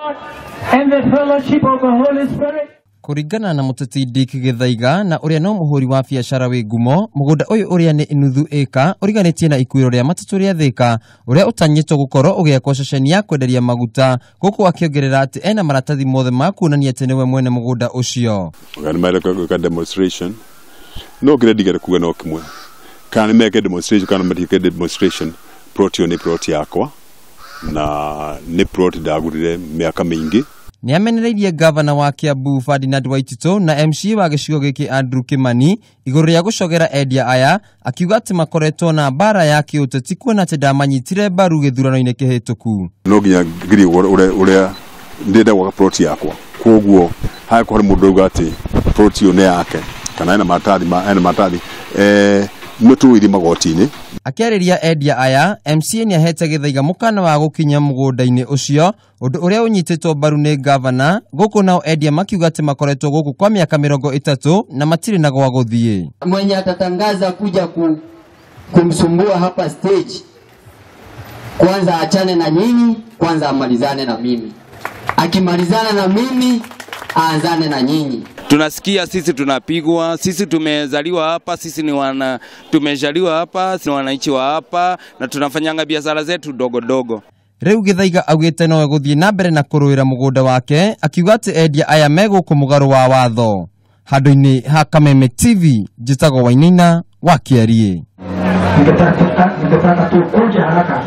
And the fellowship of the Holy Spirit. Kũringana na mũteti Dick Gĩthaiga na ũrĩa no mũhũri wa biacara wĩ ngumo, mũgũnda ũyũ ũrĩa nĩ nuthu ĩka ũriganĩtie na ikuĩro rĩa matatũ rĩa Thĩka, ũrĩa ũtanyĩtwo gũkorwo ũgĩakwo ceceni ya kwenderia maguta, gũkũ akĩongerera atĩ ena maratathi mothe ma kuonania atĩ nĩwe mwene mũgũnda ũcio. Kana nĩ marenda gwĩka demonstration, no kĩrĩa ndigere kuga no kĩmwe, kana nĩ meke demonstration kana matiĩke demonstration, plot ĩyo nĩ plot yakwa na nĩ plot ndagũrire mĩaka mĩingĩ. Nĩ amenereirie gavana wa Kiambu Ferdinand Waititu na MCA wa gĩcigo gĩkĩ Andrew Kimani igũrũ rĩa gũcogera endia aya, akiuga atĩ makoretwo na mbara ya kĩũteti kuona atĩ ndamanyitire mbaru gĩthurano-inĩ kĩhĩtũku. No nginya ngirie ũrĩa ndĩrenda gwaka plot yakwa, koguo haya kũrĩ mũndũ auga atĩ plot ĩyo nĩ yake kana ena maratathi ena maratathi, nĩ tũgũthiĩ magoti-inĩ. Akĩarĩria endia aya, MCA nĩ ahete Gĩthaiga mũkana wa gũkinya mũgũnda-inĩ ũcio, ũndũ ũrĩa ũnyitĩtwo mbaru nĩ gavana, gũkũ nao endia makiuga atĩ makoretwo gũkũ kwa mĩaka 30 na matirĩ na gwa gũthiĩ. Mwenye atatangaza kuja kumsumbua hapa stage, kwanza achane na nyinyi, kwanza amalizane na mimi. Akimalizana na mimi, aanzane na nyinyi. Tunasikia sisi tunapigwa, sisi tumezaliwa hapa, sisi ni wana, tumezaliwa hapa, sisi ni wananchi wa hapa na tunafanyanga biashara zetu dogo dogo. Rĩu Gĩthaiga augĩte no egũthiĩ na mbere na kũrũĩra mũgũnda wake, akiuga atĩ endia aya me gũkũ mũgarũ wa watho. Handũ-inĩ ha Kameme TV, njĩtagwo Wainaina wa Kĩariĩ. Ningetaka tu kuja haraka.